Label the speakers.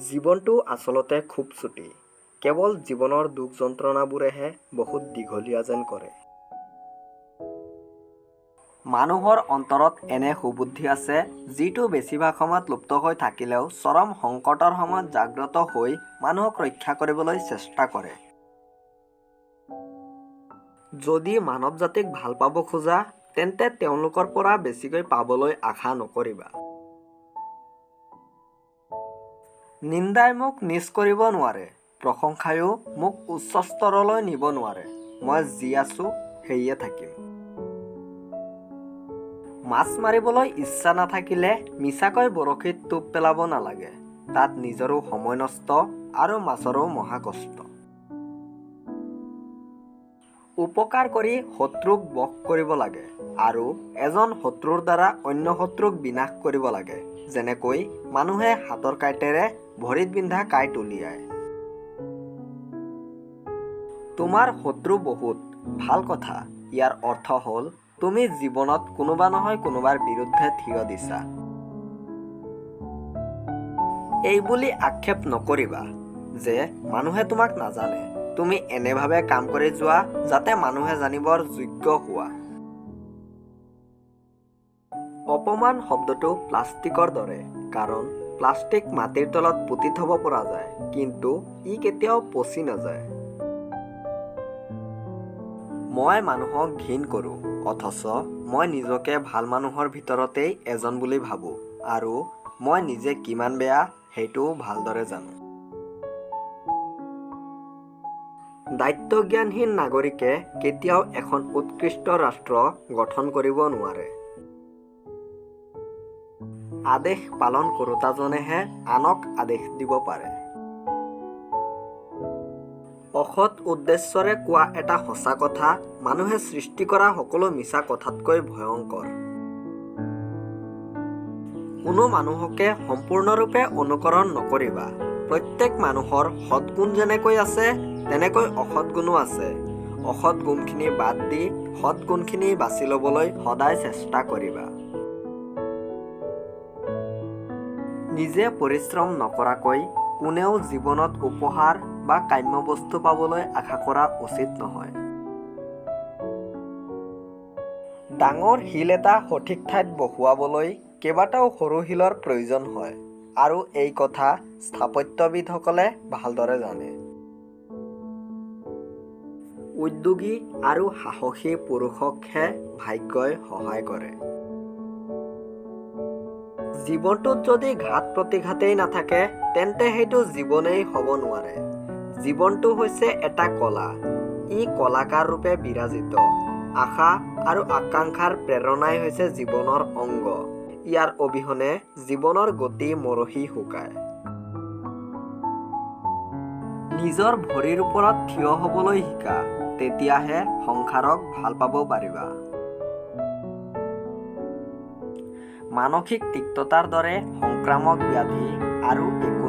Speaker 1: জীৱনটো আচলতে খুব চুটি, কেৱল জীৱনৰ দুখ যন্ত্ৰণাবোৰেহে বহুত দীঘলীয়া যেন কৰে। মানুহৰ অন্তৰত এনে সুবুদ্ধি আছে যিটো বেছিভাগ সময়ত লুপ্ত হৈ থাকিলেও চৰম সংকটৰ সময়ত জাগ্ৰত হৈ মানুহক ৰক্ষা কৰিবলৈ চেষ্টা কৰে। যদি মানৱ জাতিক ভাল পাব খোজা তেন্তে তেওঁলোকৰ পৰা বেছিকৈ পাবলৈ আশা নকৰিবা। নিন্দাই মোক নীচ কৰিব নোৱাৰে, প্ৰশংসায়ো মোক উচ্চ স্তৰলৈ নিব নোৱাৰে। মই যি আছোঁ সেয়ে থাকিম। মাছ মাৰিবলৈ ইচ্ছা নাথাকিলে মিছাকৈ বৰশীত টোপ পেলাব নালাগে, তাত নিজৰো সময় নষ্ট আৰু মাছৰো মহাকষ্ট। উপকাৰ কৰি শত্ৰুক বশ কৰিব লাগে আৰু এজন শত্ৰুৰ দ্বাৰা অন্য শত্ৰুক বিনাশ কৰিব লাগে, যেনেকৈ মানুহে হাতৰ কাঁইটেৰে ভৰিত বিন্ধা কাঁইট উলিয়ায়। তোমাৰ শত্ৰু বহুত, ভাল কথা, ইয়াৰ অৰ্থ হ'ল তুমি জীৱনত কোনোবা নহয় কোনোবাৰ বিৰুদ্ধে থিয় দিছা। এইবুলি আক্ষেপ নকৰিবা যে মানুহে তোমাক নাজানে, তুমি এনেভাৱে কাম কৰি যোৱা যাতে মানুহে জানিবৰ যোগ্য হোৱা। অপমান শব্দটো প্লাষ্টিকৰ দৰে, কাৰণ প্লাষ্টিক মাটিৰ তলত পুতি থ'ব পৰা যায়, কিন্তু ই কেতিয়াও পচি নাযায়। মই মানুহক ঘিণ কৰোঁ, অথচ মই নিজকে ভাল মানুহৰ ভিতৰতেই এজন বুলি ভাবোঁ আৰু মই নিজে কিমান বেয়া সেইটোও ভালদৰে জানো। দায়িত্বজ্ঞানহীন নাগৰিকে কেতিয়াও এখন উৎকৃষ্ট ৰাষ্ট্ৰ গঠন কৰিব নোৱাৰে। আদেশ পালন কৰোঁতাজনেহে আনক আদেশ দিব পাৰে। অসৎ উদ্দেশ্যৰে কোৱা এটা সঁচা কথা মানুহে সৃষ্টি কৰা সকলো মিছা কথাতকৈ ভয়ংকৰ। কোনো মানুহকে সম্পূৰ্ণৰূপে অনুকৰণ নকৰিবা। প্ৰত্যেক মানুহৰ সৎগুণ যেনেকৈ আছে তেনেকৈ অসৎ গুণো আছে। অসৎ গুণখিনি বাদ দি সৎ গুণখিনি বাছি ল'বলৈ সদায় চেষ্টা কৰিবা। নিজে পৰিশ্ৰম নকৰাকৈ কোনেও জীৱনত উপহাৰ বা কাম্য বস্তু পাবলৈ আশা কৰা উচিত নহয়। ডাঙৰ শিল এটা সঠিক ঠাইত বহুৱাবলৈ কেইবাটাও সৰু শিলৰ প্ৰয়োজন হয় আৰু এই কথা স্থাপত্যবিদসকলে ভালদৰে জানে। উদ্যোগী আৰু সাহসী পুৰুষকহে ভাগ্যই সহায় কৰে। জীৱনটোত যদি ঘাত প্ৰতিঘাতেই নাথাকে তেন্তে সেইটো জীৱনেই হ'ব নোৱাৰে। জীৱনটো হৈছে এটা কলা, ই কলাকাৰ ৰূপে বিৰাজিত। আশা আৰু আকাংক্ষাৰ প্ৰেৰণাই হৈছে জীৱনৰ অংগ। ইয়াৰ অবিহনে জীৱনৰ গতি মৰহি শুকায়। নিজৰ ভৰিৰ ওপৰত থিয় হ'বলৈ শিকা, তেতিয়াহে সংসাৰক ভাল পাব পাৰিবা। মানসিক তিক্ততাৰ দৰে সংক্ৰামক ব্যাধি আৰু একো